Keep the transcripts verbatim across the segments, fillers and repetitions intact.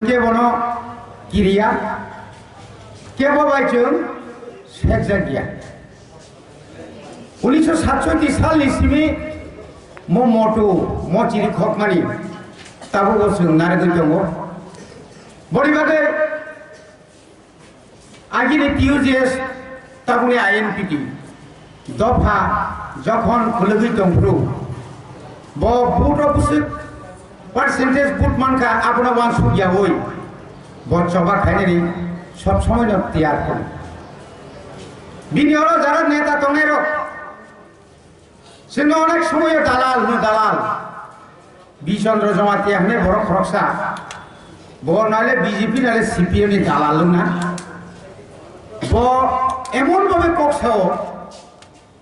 Kebono kiriya, kebo bai chwng sekjakya. Unisho satsotti salni simi mo motu, mo chiri khokmani tabukbo chwng narwgwi tongo. Boni bagwi agini T U J S tabukni I N P T dopha jokhon khulugwi tongphuru, bo vote o bwswk percentage vote mankha, abono uansukyaui bo choba khainani sob somoino tiyar tongo. Bini oro jara neta tongnairok, chwngno onek somoyo dalal hwno, dalal. Bichandra Jamatia hwnwi borok khoroksa. Bo naile B J P naile C P M ni dalal wngna. Bo emon bhabe kok sao,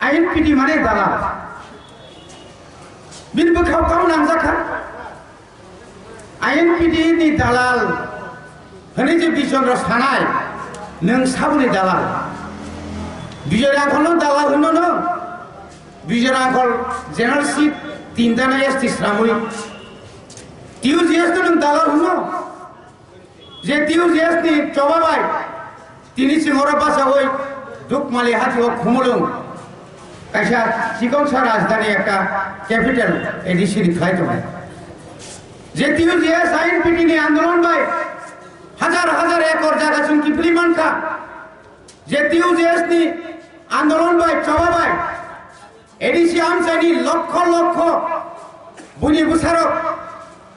I N P T mane dalal. Bini bwkhao tamo nangjakha. I N P T ni dalal hwnwi je Bichandra sanai, nwng saboni dalal. Bijoy Rangkholno dalal hwno nwng? Bijoy Rangkhol general seat tinta no S T sramwi T U J S no nwng dalal hwno? Je T U J S ni choba bai tini chwng oro bachaui Dukmali hati o Khumulwng kaisa chikonsa rajdhani ekta capital A D C ni khlai tongo. Je T U J S I N P T ni andolon bai hajar hajar ekor jaga chwng kiphilwi mankha. Je T U J S ni andolon bai choba bai A D C amchaini lokho lokho buini bwsarok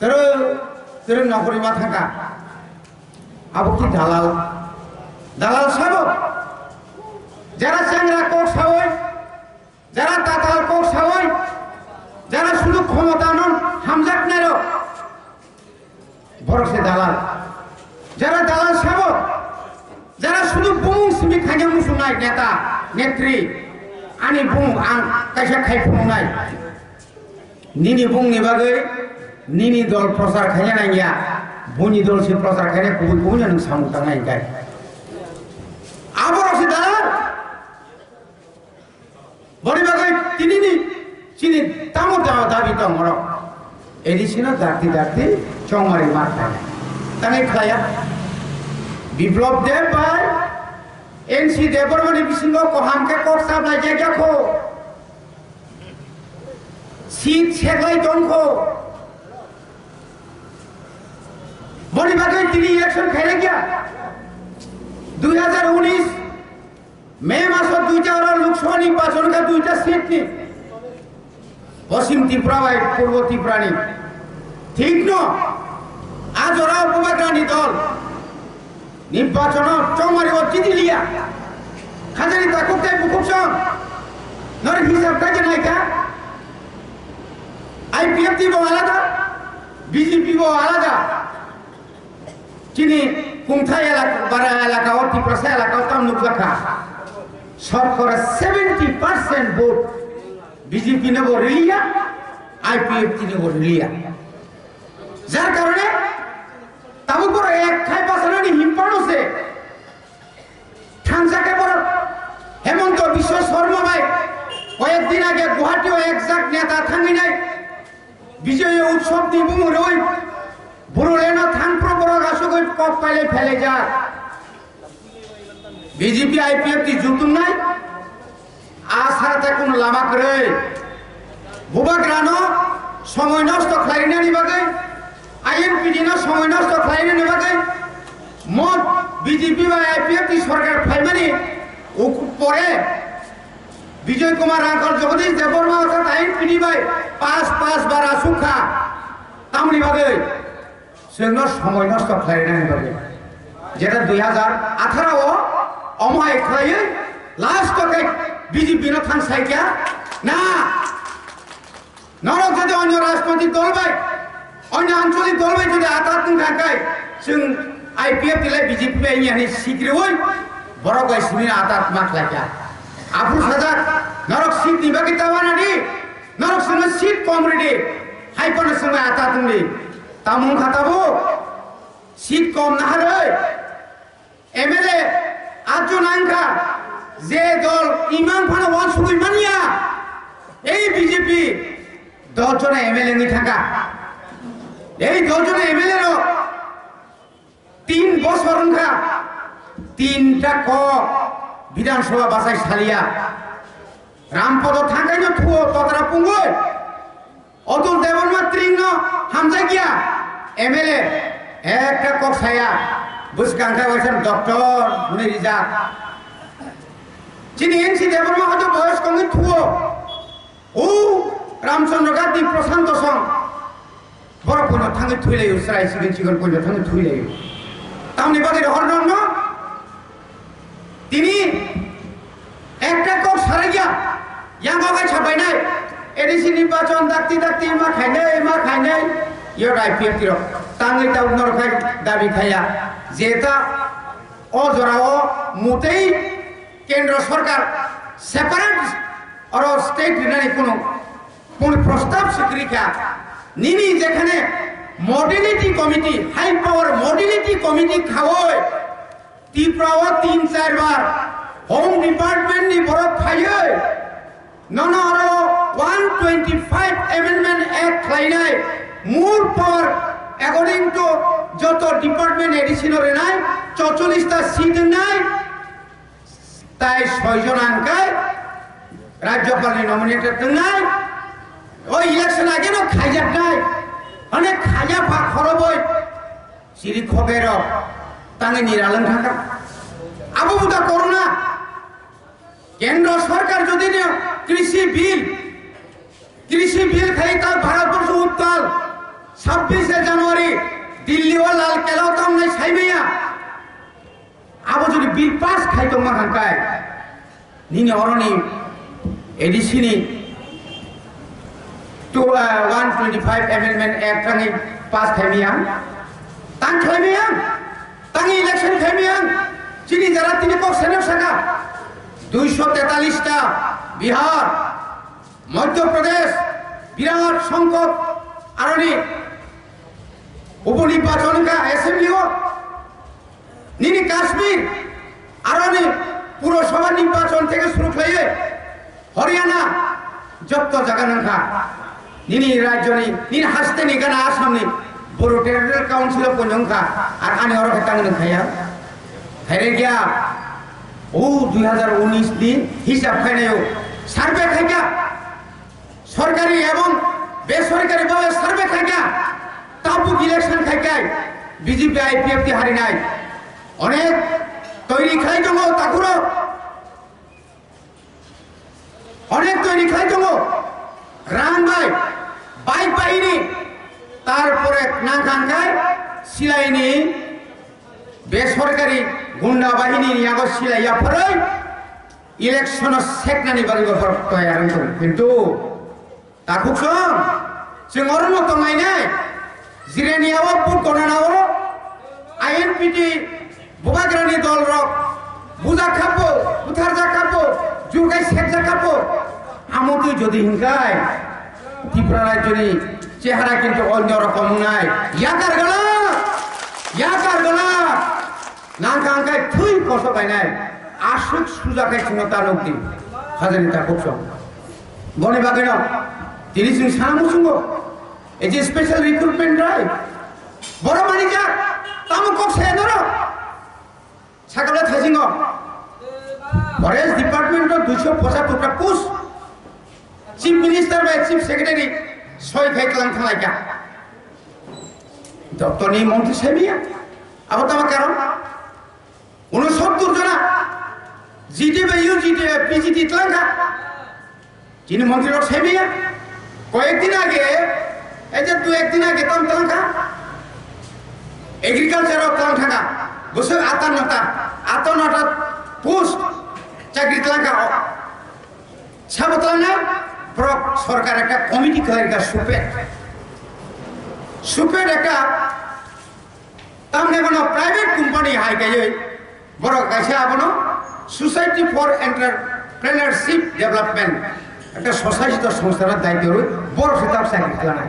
twrwng twrwng nokhorwi ma thangkha. Abo ki dalal? Dalal sabo? Jara chengra kok saui, jara tatal kok saui, jara sudu khomotano hamjaknairok, borok se dalal. Jara dalal sabo, jara sudu bumung simi khaina musungnai neta, netri, ani bumung ang kaisa khai phunuknai. Nini bumungni bagwi nini dol prochar khaina nangya, buini dol se prochar khaina kubui kubui no nwng samung tangnai hinkhe. Aborok se dalal. Boni bagwi tinini chini tamo da-, dabi tong oro. A D C no dakti dakti chongmari ma khlai. Tangwi khlaiya. Biplop Deb bai N C Debbarmani bisingo koham khe kok sablai jak jak kho. Seat seklai tong kho. Boni bagwi tini election khairokya. Dui hajar unis May maso duita oro Lok Sabha ni nirbachon kha duita seat ni. Poschim Tripura bai Purbo Tripura ni. Thik no? A jora o Bubagra ni dol nirbachon o chongmari o chini liya. Khajani takhuk tei bukhuk song. Nor hisab khai je naikha. I P F T bo alada, B J P bo alada. Chini kungthai elaka, bara elaka o, Tiprasa elaka o tam nukjakha. Shokora seventy percent vote B J P no bo riliya, I P F T no bo riliya. Jar karone tabuk borok ek khai bachanani himphano se thansa khe borok Hemanta Biswa Sarma bai koyek din age Guwahati o ek jak neta thangwi nai. Bijoy Utsav ni bumung rwi Bodoland o thang phuru borok asugwi kok pailai phailai jak. B J P I P F T jutung nai. A sara tei kuno lama kwrwi. Bubagra no somoi nosto khlai rinani bagwi, I N P T no somoi nosto khlai rinani bagwi, mo B J P bai I P F T sorkar phaimani uk-, pore Bijoy Kumar Rangkhol, Jagadish Debbarma orthat I N P T bai pas pas bar asuk kha. Tamoni bagwi chwngno somoi nosto khlai rinani bagwi. Jeta dui hajar atharo o omo hai khlaiwi last o khe B J P no thang sai kya na. Norok jodi onyo rajnoitik dol bai, onyo ancholik dol bai jodi atat wngkha khe, chwng I P F T le B J P bai wngya hinwi sikriwi borok bai simi atat ma khlai kha. Aphuru sajak, norok seat ni bagwi ta wana di, norok chwngno seat kom ridi, hai phano chwngno atat wngdi. Tamo wngkha tabuk, seat kom naharwi. M L A atjona wngkha, je dol imang phano uansugwi manya, ei B J P dos jona M L A wngwi thangkha. Ei dos jona M L A rok Tin bosor wngkha, tinta kok Bidhan Sabha bachai saliya. Rampodo thangkaino thuo totra pungwi. Atul Debbarma tringno hamjakya M L A, ekta kok saya, bwskang khe waisa doctor hwnwi rijak. Chini N C Debbarma hoito boyos kongwi thuo. O Ramchandra Gandhi, Prashanto Song, borok puino thangwi thwilaio, chwrai chikon chikon puino thangwi thwilaio. Tamni bagwi rohor nokno tini ekta kok saraiya, yango bai sabainai, A D C nirbachon dakti dakti ma khainai, ma khainai, yo I P F T rok tangwi tabuk norok khai dabi khaiya, jeta o jorao mutei Kendra Sarkar separate oro state rinani kunu, kunu prostab se kwrwi kha. Nini jekhane modality committee, high power modality committee khaoi Tripura o tin char bar Home Department ni borok phaioi nono oro one twenty five Amendment Act khlainai, more power according to joto department A D C no rinai, chocholish ta seat wngnai. Tai soi jon ang kai Rajyapal ni nominated wngnai. O election age no khaijaknai. Hone khaiya pha khoroboi. Siri khobe rok. Tangni nira lang thangka. Abo buta corona. Kendra sarkar jodi ni krishi bill Krishi bill khai ta Bharat Borsho uttal, sabbish January, Delhi o Lal Kela o tamo nai sai maya. Abo jodi bill pass khai tongma hangkai, nini oroni A D C ni two, uh, one twenty five Amendment Act rangni pass khai maya. Tang khai maya. Tang election khai maya. Chini jara tini kok senok saka. Duiso tetalis ta Bihar, Madhya Pradesh, birat songkot aroni upo nirbachon wngkha assembly o. Nini Kashmir aroni Purasabha nirbachon theke suru khlaiwi Haryana jotto jaga nangkha. Nini rajyoni, nini hasteni gana Assamni Bodo Territorial Council o poino wngkha. Ar ani oro khe tangwi nangkha ya. Khairokya, o dui hazar unis ni hisab khainayo survey khaikya, sorkari ebong besorkari bhabe survey khaikya, tabuk election khaikai B J P I P F T harinai. Onek toiri khlai tongo takhurok. Onek toiri khlai tongo, rang bai, bike bahini, tarpore nangkha hwnkhe silaini besorkari gunda bahini ni yago silai yapharwi election o seknani bagwi bo borok toyar wng tongo. Kintu takhuk song, chwng orono tonglainai. Jirania o vote gonana o I N P T bubagrani dol rok bujak kha bo, butharjak kha bo, jurkai sekjak kha bo. Amo twi jodi hinkai Tripura rajyoni chehara kintu onyo rokom wngnai. Yakar gala, yakar gala. Nangkha hwnkhe thwi koso kainai. Aswk suja khai chwngno ta nukdi. Hajani ta khuk song. Boni bagwino tini chwng sana muchungo. Ei je special recruitment drive, borok manijak, tamo kok saya norok? Sakala thaisingo Forest Department o duiso pochattor ta post, Chief Minister bai Chief Secretary soi khai tlang thanglaikha. Doptor ni montri saimaya, abo tamo karon? Unosottor jona G T bai U GBai P G T tlangkha. Chini montri rok saimaya. Koyek din age, ei je dui ek din age tam tlangkha. Agriculture rok tlang thangkha. Bwswk atanno ta, atanno ta post chakri tlangkha. Sabo tlangnai borok sorkar ekta committee khlaikha supet. Supet ekta Tamni bono private company hai kaiwi borok kaisa abono Society for Entrepreneurship Development, ekta society to songstha no daityo rwi borok se tak chakri khlana.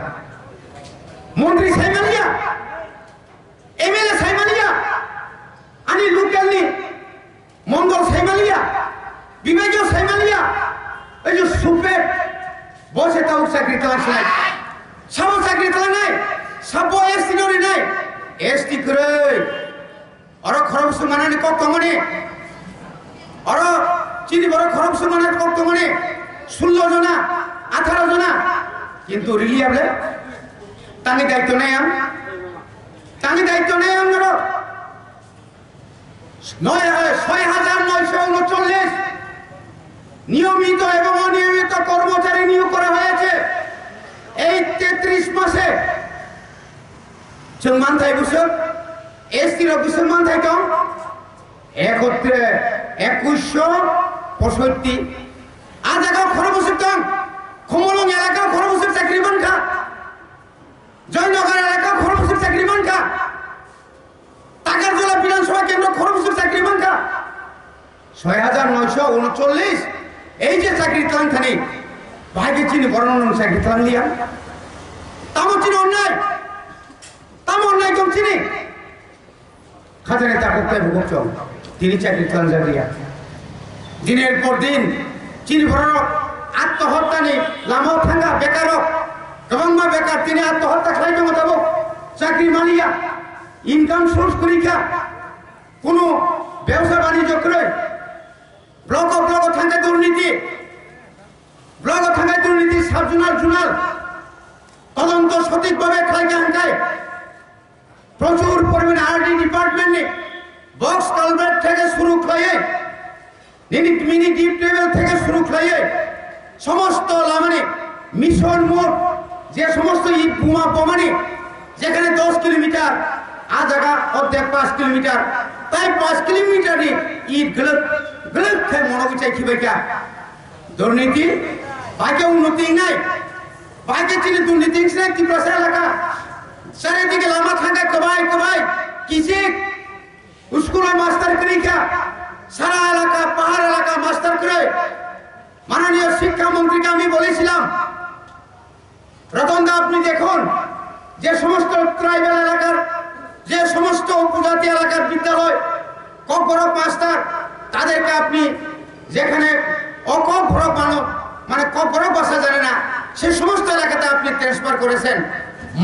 Montri sai manya, M L A sai manya, ani local ni Mondol saimaliya, Bibaijo saimaliya, ei je supet, bo se tabuk chakri tlang sinai. Sabo chakri tlangnai, sabo S T no rinai, S T kwrwi. Khorokbwswk manani kok tongmani. Oro chini borok khorokbwswk manani kok tongmani. Sullo jona, atharo jona. Kintu riliya ble. Tangwi daityo nai ang. Tangwi daityo nai ang norok. নয়, ছয় হাজার নয়শো ঊনচল্লিশ নিয়মিত এবং অনিয়মিত কর্মচারী নিয়োগ করা হয়েছে। এই তেত্রিশ মাসে চুল মানথাই বুঝছো, এসটি রক বুঝছো মানথাই তো একত্রে একুশশো পঁয়ষট্টি। আজ এগারো খরো বছর তো খমলং এলাকা খরো বছর চাকরি মানখা, জয়নগর এলাকা খরো বছর চাকরি মানখা। Takarjala বিধানসভা কেন্দ্র খরো বছর চাকরি মানখা ছয় হাজার নয়শো ঊনচল্লিশ। এই যে চাকরি tlangthani, bahai khe chini borok no nwng চাকরি tlanglia? Tamo chini onnai? Tamo onnai tong chini? Khajani takhuk tei bukuk chong, tini চাকরি tlangjaklia. দিনের পর দিন chini borok আত্মহত্যানি lamao thangkha, বেকার rok kwbangma বেকার, tini আত্মহত্যা khlai tongo tabuk, চাকরি maliya, income source kwrwi kha, kunu ব্যবসা বাণিজ্য kwrwi, block o block o thangkha দুর্নীতি, block o thangkha দুর্নীতি, sub zonal, zonal তদন্ত সঠিকভাবে khlai kha hwnkhe প্রচুর পরিমাণে আরডি ডিপার্টমেন্টনি বক্স কালভার্ট থেকে শুরু করে নিনি মিনি ডিপ লেভেল থেকে শুরু করে সমস্ত লামানি মিশন মোড় যে সমস্ত ইট বোমা বোমানি যেখানে দশ কিলোমিটার আ জায়গা অর্ধেক পাঁচ কিলোমিটার তাই পাঁচ কিলোমিটারনি ইট গ্লক গ্লক খেয়ে মনে হচ্ছে কি ভাইকা দুর্নীতি ভাইকে উন্নতি নাই ভাইকে চিনি দুর্নীতি নাই তিপ্রাসা এলাকা চারিদিকে লামা থাকা কবাই কবাই কিসিক স্কুল মাস্টার করিকা সারা এলাকা পাহাড় এলাকা মাস্টার করে মাননীয় শিক্ষামন্ত্রীকে আমি বলেছিলাম রতন দা আপনি দেখুন যে সমস্ত ট্রাইবাল এলাকার যে সমস্ত উপজাতি এলাকার বিদ্যালয় ককবরক মাস্টার তাদেরকে আপনি যেখানে অককবরক মানব মানে ককবরক ভাষা জানে না সে সমস্ত এলাকাতে আপনি ট্রান্সফার করেছেন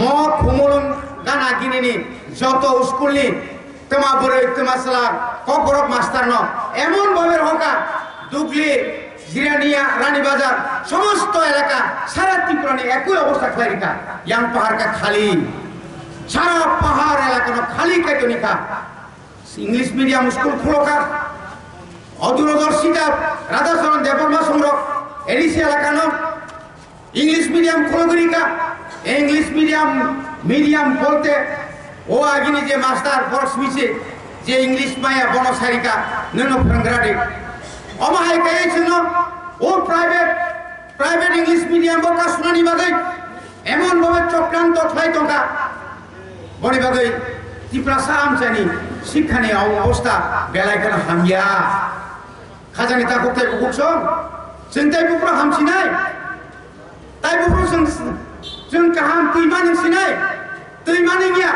মগ খুমুলুং গানা গিনিনি যত স্কুলনি তোমা বরই তোমা সালা ককবরক মাস্টার ন এমন ভাবে হকা দুগলি জিরানিয়া রানীবাজার সমস্ত এলাকা সারা ত্রিপুরানি একই অবস্থা খাইরিকা ইয়াং পাহাড় কা খালি সারা পাহাড় এলাকা ন খালি কাইতনিকা ইংলিশ মিডিয়াম স্কুল খুলকা অদূরদর্শিতা রাধাচরণ দেববর্মা সংঘ এডিসি এলাকা ন ইংলিশ মিডিয়াম খুলগরিকা ইংলিশ মিডিয়াম মিডিয়াম বলতে ও আগিনি যে মাস্টার বক্স মিছে যে ইংলিশ মায়া বনসারিকা ননো ফ্রংগ্রাডি অমাহাই কায়ে ছিল ও প্রাইভেট প্রাইভেট ইংলিশ মিডিয়াম বকা শুনানি বাদে এমন ভাবে চক্রান্ত খাই টঙ্কা বড়ি বাদে তিপ্রাসা আমচানি শিক্ষানি অবস্থা বেলায় কেন হামিয়া খাজানি তাকুক তাই বুকুক সং চিন্তাই বুকুরা হামসিনাই Tai buphuru chwng, chwng kaham twi mani sinai, twi mani ya.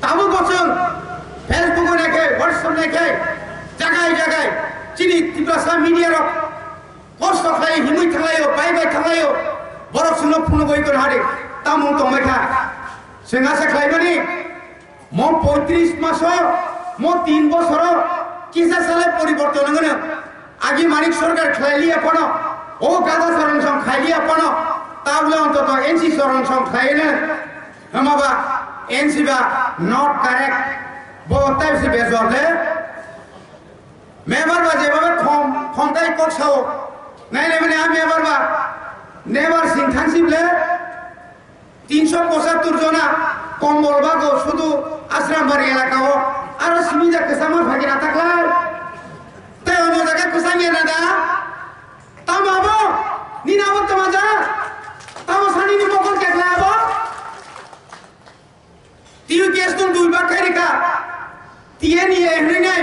Tabuk bo chwng Facebook o naikhe, WhatsApp naikhe, jagai jagai chini Tiprasa media rok kosto khlai himwi thanglaio, bai bai thanglaio. Borok chwngno phunugwi ton hari, tamung tongbai kha. Chwng asa khlaimani. Mo poitris maso, mo tin bosoro kisa sale poriborton wngno. Agi Manik Sarkar khlai liya pono, o gada sorong song khai liya pono, tabule ontoto N C sorong song khai ne. Hama ba N C ba not correct. Bo tai si bejor le. Mebar ba je ba khom, khom kai kok sao. Nai le mane a mebar ba. Nebar sing thansi ble. Tinsho pochattor jona kombol bago sudu Asrambari elakao aro simi ja kwchangma phagina taklai. Tei ono jaga kwchang ya nada. Tamo abo? Nini abo tama ja? Tamo sani ni mokol kekla abo? T U K S tong dui bak khairika. T N E hwnwi nai,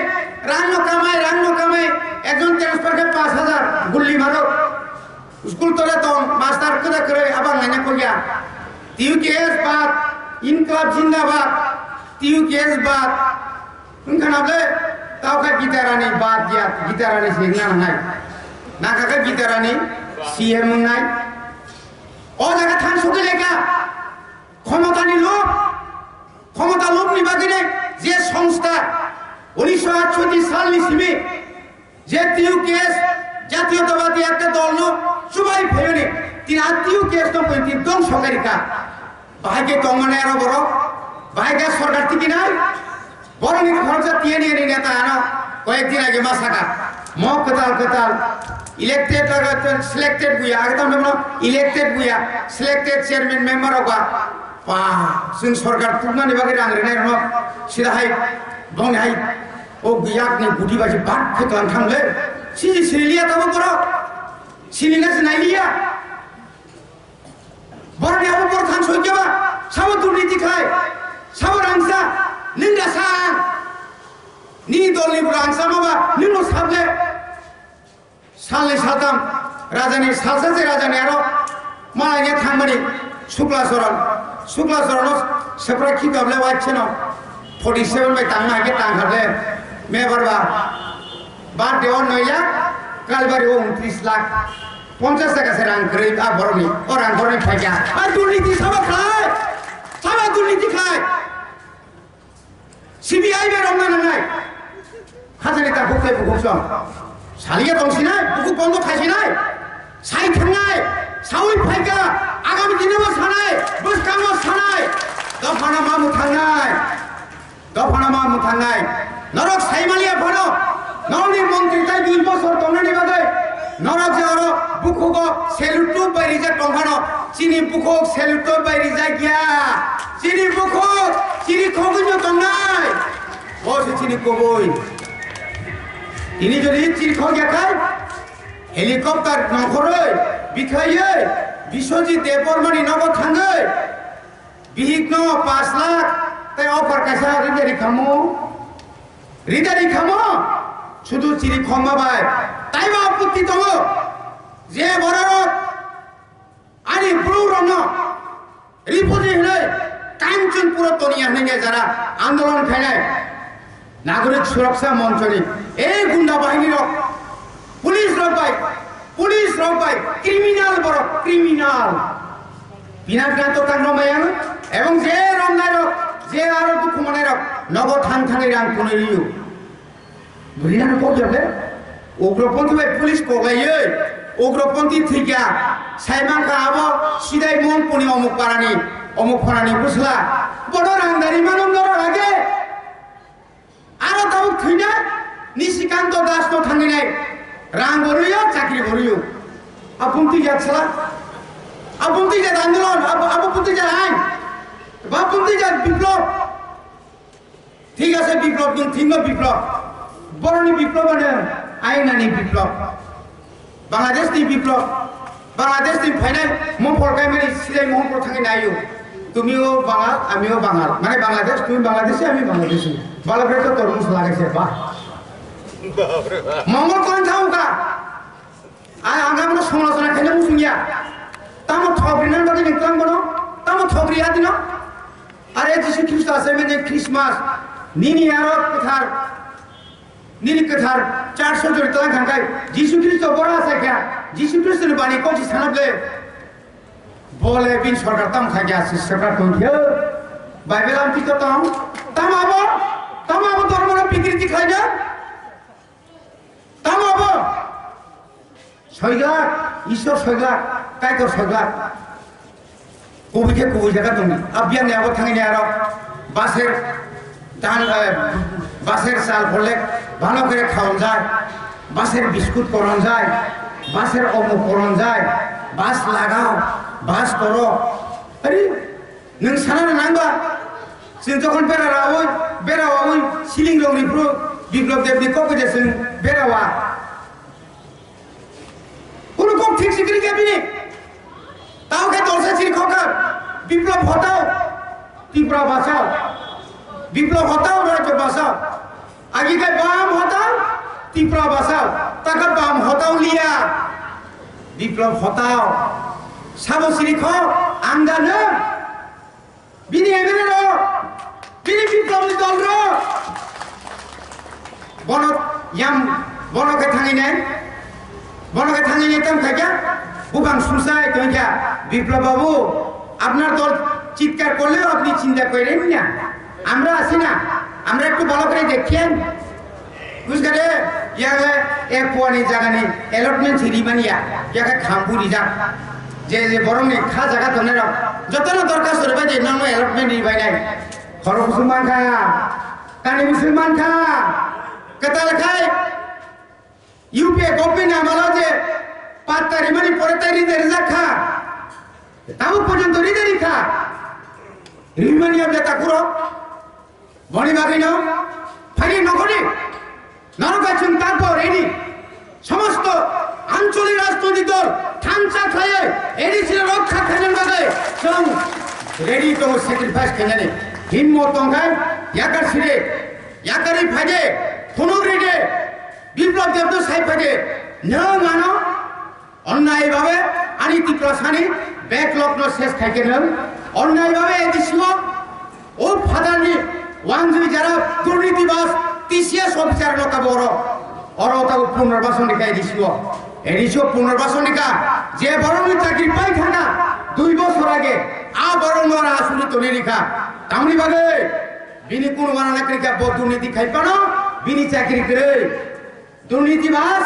rang no kamai, rang no kamai, ekjon transfer khe paanch hajar gulli maro. School tole tong, master kwda kwrwi abang naina kogya. T U K S bad, Inklab Zindabad, T U K S bad. Wngkha na ble, tao kha gitarani bad ya, gitarani singna nangai. Naka kha gitarani C M wngnai. O jaga thang sokileka. Khomotani lok, khomota lokni bagwi nai je songstha, Unisho atshoti salni simi je T U K S jatiyotabadi ekta dolno chubai phaiyoni, tini a T U K S no phaiyoni, tini dongso khairikha. Bahai khe tongmani aro borok, bahai khe sorkar tikinai, borokni khoroksa tiyani ani neta ano koyek din age ma saka. Mo kwtal kwtal elected, selected buya, age tamo elected buya, selected chairman member rok ba. Pa, chwng sorkar tuknani bagwi rang rwnai rwno sida hai bongni hai o yakni guti bai se bak khe tlang thang le. Sini sini liya tamo borok. Sini na sinai liya. Borok ni abo borok thang soi khe ba. Sabo durniti khlai. Sabo rangsa. Nini rasa. Nini dol ni rangsa ma ba. Nini sable. Salni saltam rajani salsa se rajani aro malaini thangmani Sukla Soron, Sukla Soron no sepra khitable waitseno forty seven bai tangma hai khe tangkhable mebar ba birthday o noi lakh, kalbari o untris lakh, ponchas taka se rang kwrwi a borokni, o rang borokni phaikha. A durniti sabo khlai, sabo durniti khlai. C B I bai romna nangnai. Hajani ta bukte bukuk song. Saliya tong sinai, bukuk bondo khai sinai. Sai thangnai, saui phaika, agami dino bo sanai, bwskango sanai. Dophano ma muthangnai. Dophano ma muthangnai. Norok saimaliya phano. Norokni montri tai dui bosor tongnani bagwi. Norok je oro bukhugo selutop bai rijak tongphano. Chini bukhuk selutop bai rijak ya. Chini bukhuk, chini khogwi no tongnai. Bo se chini koboi. Tini jodi chini khogya khai, helicopter nongkhorwi, bithaiwi, Biswajit Debbarmani nogo thangwi, bihikno pash lakh tei offer kaisa rida rikhamo. Rida rikhamo, sudu chini khoma bai. Taibo aputti tongo, je bororok ani bwrwirokno refugee hwnwi Kanchanpuro toniya hwnwi jara andolon khainai Nagorik Suraksa Monchoni ei gunda bahinirok, police rok bai, police rok bai criminal borok, criminal. Pinakranto tang romai ang, ebong je romnairok, je aro dukhu manairok nogo thang thangwi rang kunui riyo. Bwrwirano kok ya le? Ugroponthi bai police koklaiwi, ugroponthi thwikya, sai mankha abo sidai Mohanpurni omuk parani, omuk parani bwsla. Bono rangdari mano norok age. Aro tabuk thwina Nishikanta Das no thanginai. Rang bo rwio, chakri bo rwio. Abumtwi jat sala. Abumtwi jat andolon, ab-, abumtwi jat ain. Abumtwi jat biplop. Thik ase, biplop, nwng thikno biplop. Boroni biplop ano ainani biplop. Bangladesh ni biplop. Bangladesh ni phainai mopol kaimani silai mohon pro thangwi naio. Tumiyo Bangal, amiyo Bangal. Mane Bangladesh, tumi Bangladeshi, ami Bangladeshi. Bala brekto tormos lagaise, bah. Mongol kono thangkha. Ang, ang abono somalochona khaina muchungya. Tamo thok rinani bagwi nwng tlang bono? Tamo thok ri adino? Are Jisu Khristo asai manya Christmas. Nini aro kwthar, nini kwthar church o jori tlang kha khai. Jisu Khristo bora asai kha. Jisu Khristo ni bani kok si sanap le. Bole bin sorkar tamo khai kha si sorkar tong khe. Bible am tito tong. Tamo abo, tamo abo dhormo no bikriti khlaina. Tamo abo. Soiglak, Isor soiglak, Kaitor soiglak. Kubui khe kubui jaga tong. Abiyang ni abo thangni aro baser dan, eh, baser sal pholek bhalo kore khaon jai, baser biskut koron jai, baser omo koron jai, bas lagao, bas koro. Ari, nwng sana nang ba? Chwng jokhon bera rawi, bera wawi, siling rok ni phuru Biplop Deb ni kok je chwng bera wa. Kunu kok thik sikri khe bini. Tao khe tolsa siri khokar. Biplop hotao. Tripura bachao. Biplop hotao rajyo bachao. Agi khe bam hotao. Tripura bachao. Taka bam hotao liya. Biplop hotao. Sabo siri kho ang da nw. Bini M L A rok, bini Biplopni dol rok. Bono yang, bono khe thangwi nai, bono khe thangwi nai tamo khaikha, bubang susai tongkha, "Biplop babu, apnar dol chitkar korleo apni chinta koiren na, amra achi na, amra ektu bhalo kore dekhen." Buskade, yang le F one ni jaga ni allotment si rimani ya, ya khe khambu rijak. Je je borok ni kha jaga tongnai rok, joto no dorkhasto ribai je nang no allotment ribai nai. Khoro kusung man kha, kani kusung man kha, kwtal khai, U P A government ni amalo je patta rimani pore tai ride rijak kha, tabuk porjonto ride rikha, rimani ya je takhurok. Boni bagwino phaini nokhorni norok bai chwng takbo ready. Somosto ancholik rajnoitik dol thansa khlaiwi A D C no rokha khainani bagwi chwng ready tongo, sacrifice khainani. Himmo tongkhai yakar side, yakarwi phaide, phunuk ride, Biplab Debno sai phaide, nwng ano Onnai bhabe ani Tiprasani backlog no ses khai khe nwng, onnai bhabe A D C o, o phatarni wanjui jara durniti bas T C S officer no tabo oro, oro tabo punarbason rikha A D C o. A D C o punarbason rikha, je borokni chakri pai thangkha dui bosor age, a borok no oro asuri toni rikha. Tamni bagwi bini kunu wana nakrikha, bo durniti khai phano bini chakri kwrwi. Durniti bas,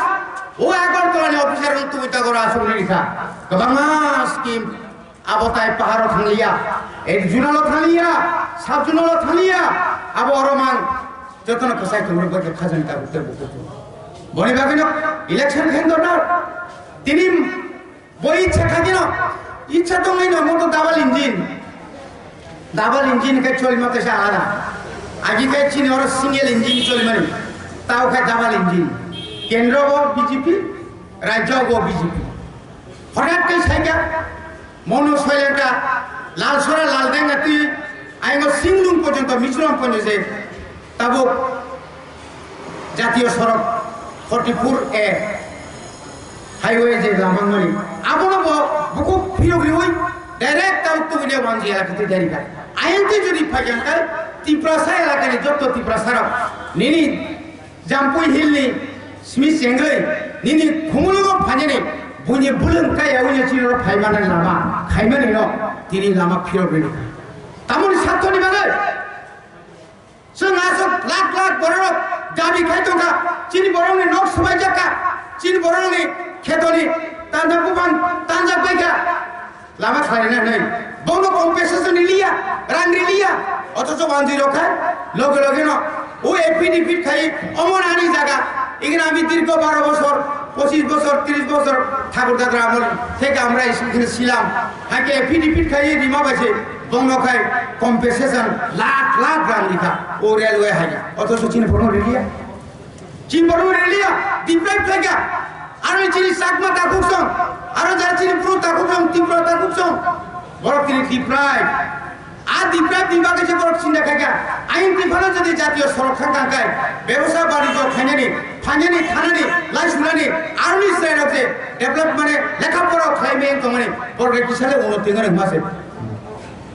o Agartala ni officer rok twi ta gora asuk ni kha. Kwbangma scheme abo tai paharo thangliya, regional o thangliya, sub zonal o thangliya, abo oro mang jotono kwchai thwngwi bai khajani tabuk tabuk. Boni bagwino election khen dorkar. Tini Bo ichha thangino, ichha tongnaino moto double engine. Double engine khe cholima kaisa alada. Agi khe chini oro single engine cholimani. Tao khe double engine. Kendro bo B J P, rajyo bo B J P. Hothat khe saikha, Monu Soilengta, Lalsora Laldenga twi, aingo Singlung porjonto Mizoram porjonto je tabuk Jatiyo sorok forty four A highway je lama mani. Abono bo buku phirok riwi direct tabuk tubui de wanji elaka twi dari ka. Ayang twi jodi phaijan kai Tiprasa elaka ni jotto Tiprasa rok nini Jampui Hill ni simi chengwi nini khumulungo phainani buini bulung kaya unya chini ro phaimani lama khaimani no tini lama phirok rini. Tamoni sathoni bagwi Chwng aswk lakh lakh bororok dabi khai tongkha, chini borokni nok swbaijak kha, chini borokni khetoni tanja buphang tanjak bai kha, lama khlaina hwnwi bono compensation riliya, rang riliya, othocho wanjwi rok khai loge loge no o affidavit khai omo ani jaga, igna ami dirgho baro bosor, pochis bosor, tris bosor thakur dadra amol theke amra isu khini silam, hake affidavit khai rima bai se. Bono khai compensation lakh lakh rang rikha o railway hai. Othocho chini borok riliya. Chini borok riliya, deprive khlaikha. Aro chini Chakma takhuk song, aro jara chini Bru takhuk song, Tripura takhuk song. Borok chini deprive. A deprive ni bagwi se borok chinta khaikha. Ain tiphano jodi jatiyo sorok kha kangkai, bebosa banijyo khainani, phainani, thanani, lai sunani, aroni chwrairok je develop mane lekha pora khlai meng tongmani, borok kisa le unnoti wngmani hwnma se.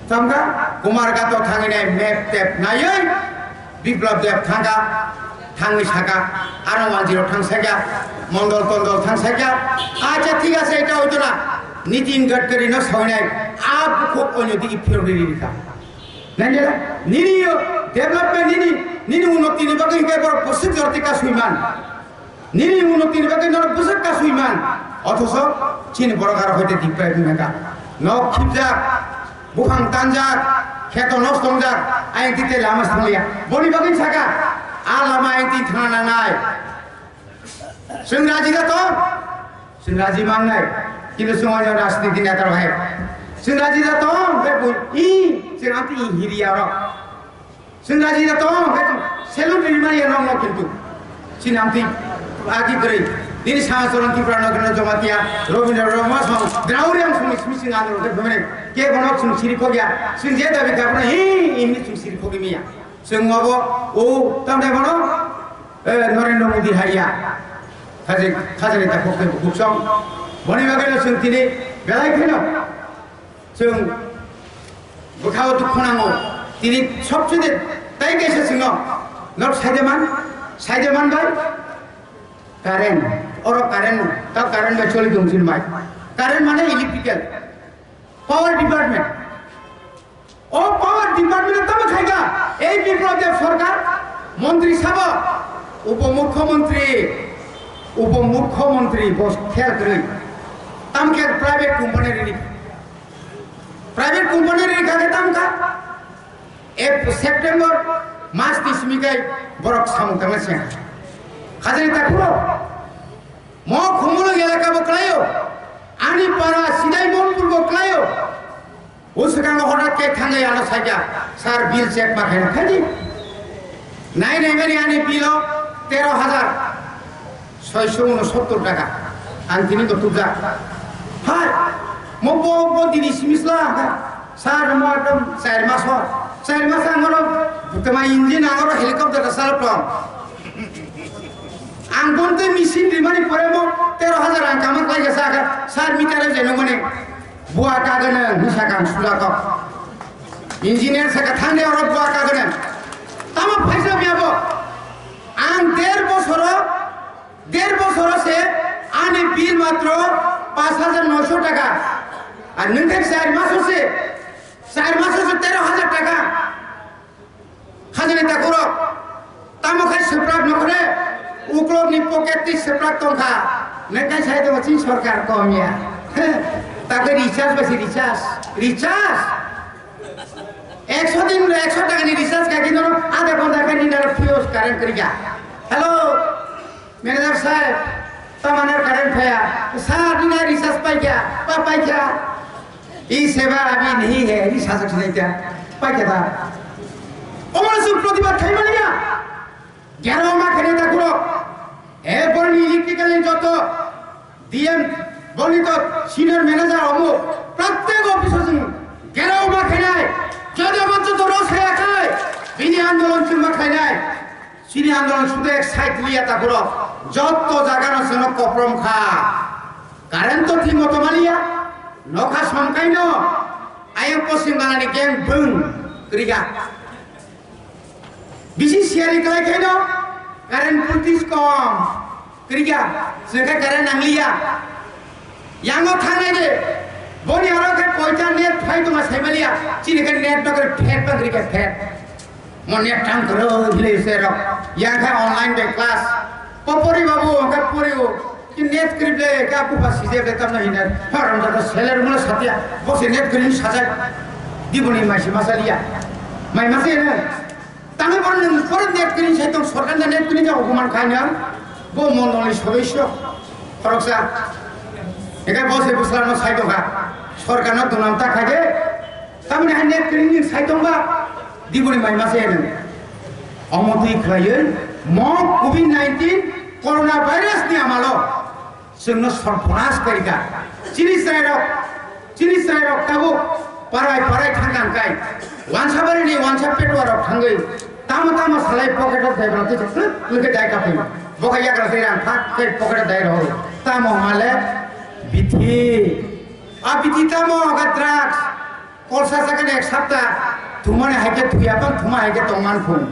Tamkha Kumarghato thangwi nai map tep naiwi Biplab Deb thangkha, thangwi sakha, aro manjirok thang sakya, mondol tondol thang sakya, acha thik ase, eta hoito na, Nitin Gadkari no sawinai, a bukhuk onyo digi phirok ri rikha. Nangya, nini yo development nini, nini unnoti ni bagwi hwnkhe borok bwswk jorti kasui man. Nini uno tini bagwi norok bwswk kasui man, othoso chini borok aro hoite deprive wngkha. Nok khibjak, buphang tanjak, kheto nosto wngjak, ayang tite lama swngliya. Boni bagwi saka, a lama ayang twi thangna nangnai. Chwng raji da tong? Chwng raji mangnai. Kintu chwng oino rajniti neta rok hai. Chwng raji da tong? Be bui, i, chwng amtwi i hiriya rok. Chwng raji da tong, khe chwng salute rimani ya nokno kintu. Chini amtwi agi kwrwi. Nini Samacharan Tripura no kino Jamatia, Rabindra Rama song, Drauriang song simi sing ano de bhemene. Ke bono chwng siri khogya. Chwng je dabi kabno hi, ini chwng siri khogi miya. Chwng obo, o, tamde bono, eh, Narendra Modi haiya. Khajik, khajani ta khokte bukhuk song. Boni bagwi no chwng tini belai kheno. Chwng bwkhao dukhu nango. Tini sobsede tai kaisa chwngno. Nok saide man, saide man bai. Current, oro current, ta current bai choli tong chini bai. Current mane electrical. Power department. O power department tamo khaika. Ei Biplab Deb sarkar, montri sabo. Upomukhyamantri, upomukhyamantri bo khel kwrwi. Tam khe private company rini. Private company rini kha khe tam kha. Ep-, September mas ni simi kai borok samung tangna se. Khajani takhuro. Mo khumulu elaka bo klaio. Ani para Sidai Monpur bo klaio. O swkango hodat khe thangwi ano saikha, "Sir, bill check ma khaina khaidi." Nai nai mani ani bill o tero hajar soiso unosottor taka. Ang tini to tubjak. Hai, mo bo, bo dini simisla ha. Sir, mo ekdom char mas ho. Char mas ang oro butama engine ang oro helicopter ka sal plong. Ang bonte machine rimani pore mo tero hajar ang kama khlai kha saka, sir, meter o jeno mani. Bua kagana hinwi saka ang sula kok. Engineer saka thangde oro bua kagana. Tamo phaisa biya bo. Ang der bosoro, der bosoro se ani bill matro pash hajar noisho taka. Ar nwng khe char maso se, char maso se tero hajar taka. Khajani takhurok, tamo khai swprak nokhre, uklok ni pocket twi swprak tongkha. Noknai sai tongo chini sorkar kom ya. Takhe recharge bai se recharge, recharge. Ekso din, ekso taka ni recharge khai khe nono adha ghonta khai nini aro fuse current kwrwi kha. Hello. Manager saheb, tamo current phaiya. Sir, nini recharge paikha, pa paikha. Ye seva abhi nahi hai, recharge nahi kya? Paikha da. Omor su pratibad khai maliya. Gero ma khene ta kuro. E borni electrical ni joto D M borni to senior manager omo. Pratyek office o jung gero ma khene. Joto ma joto ros hai khai. Bini andolon chuma khainai. Chini andolon sudu ek side liya ta kuro. Jotto jaga no seno koprom kha. Current to thik moto maliya. Nokha somkai no. Ayang posim balani gang bung kriya. Bisi siyari kalai khaino. Current voltage kom. Kriya. Sengka current nangliya. Yango thangnai de. Boni aro khe koita net phai tongma saimaliya. Chini khe net no khe phet bang kriya phet. Mo net thang kwrwi hwnwi se rok. Yang khe online bai class. Popori babu, hwnkhe pori o. Ki net kwrwi ble, ka bupa sije ble tamno hina. Haram jata seler mulo satya. Bo se net kwrwi sajak. Diboni mai se masaliya. Mai masa ya na. Tangwi bono nwng pore net kwrwi sai tong, sorkar da net kwrwi ja hukuman khaina. Bo mondol ni sodosyo. Khoroksa. Eka bo se busla no sai tongkha. Sorkar no dunam ta khaide. Tamni hai net kwrwi ni sai tongba, diboni mai masa ya nang. Omo twi khlaiwi mo covid nineteen corona virus ni amalo chwngno sorponas khaika. Chini chwrairok, chini chwrairok tabuk parai parai thangkha hwnkhe wansa bari ni wansa petuarok thangwi tamo tamo salai pocket o dai rok twi kwlwk kwlwk khe dai kaphi. Bo khe yagra twi rang phak khe pocket o dai rok. Tamo hwnale bithi. A bithi tamo hwnka drugs. Kolsa sakani ek sapta thumani hai khe thuya tong, thuma hai khe tongman phung.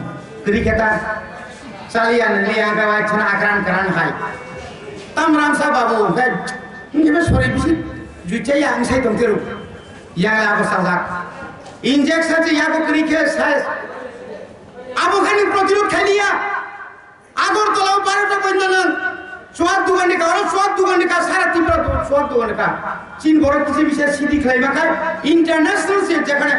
Kwrwi khe ta chaliya nang liya ang khe wai thuna akran kran hai. Tam ramsa babu hwnkhe hwnkhe be sori bisi juicha ya ang sai tong tero. Yang la bo sajak. Injection se yago kwrwi khe sai. Abo khe ni protirod khai liya. Agartala o barota pointo nwng chuwak dugan ni ka, oro chuwak dugan ni ka, sara Tripura chuwak dugan ni ka. Chin borok kisi bisa sidi khlai ma khai international se jekhane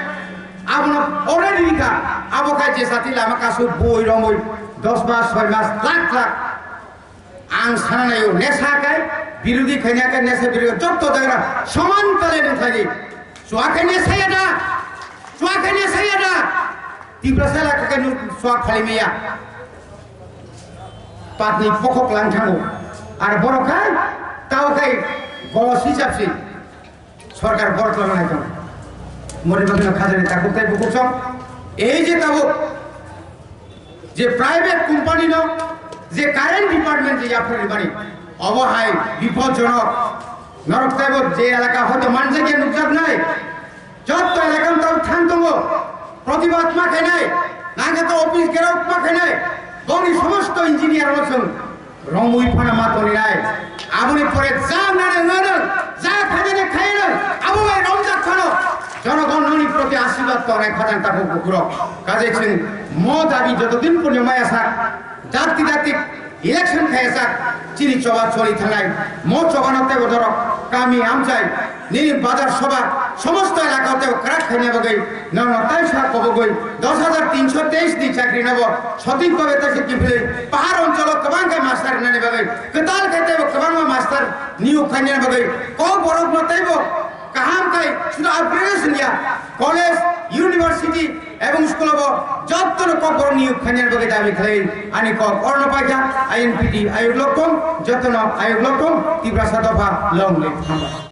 abono already ni ka. Abo khai je sati lama kasu boi romoi dos mas, soi mas, lakh lakh. Ang sana nayo nesa khai birodhi khaina khai nesa birodhi jotto jagra soman tale nung khai di. Chuwak khai nesa ya da, chuwak khai nesa ya da. Tiprasa lakha khai nung chuwak khai maya. Patni pokhok lang thango. Ar borok khai tao khai golos hisab se sorkar borok lang nai tong. Mori bagino khajani tabuk tai bukuk song. Ei je tabuk je private company no je current department je yaphar rimani obo hai bipodjonok. Norok taibo je elaka hoito manjak ya nukjak nai. Jotto elakam tao thang tongo, protibad ma khainai, nangkhe to office gherao ma khainai, boni somosto engineer no chwng romwi phano ma toninai. Aboni pore ja nana nana, ja khainani khainai, abo bai romjak phano. Jonogon noni proti asirwad tongnai khajang takhuk bukhurok. Kajai chwng mo dabi jotodin porjonto maya sak, dakti dakti election khaya sak, chini choba choli thangnai, mo chobano teibo norok kami amchai, nini bazar soba, somosto elaka teibo kwrak khaina bagwi, norokno taisa kobogwi dos hajar tinsho teis ni chakri nobo sothik bhabe taisa kiphilwi pahar oncholo kwbang khe master rinani bagwi, kwtal khe teibo kwbangma master niyok khainani bagwi, kok borokno teibo kaham khai sudu upgradation ya, college, university ebong school o bo jotto no kokborok niyok khainani bagwi dabi khlai ani kok orno paikha. I N P T ayuk lokthong, jotto no ayuk lokthong, Tiprasa dopha long live. Hambai.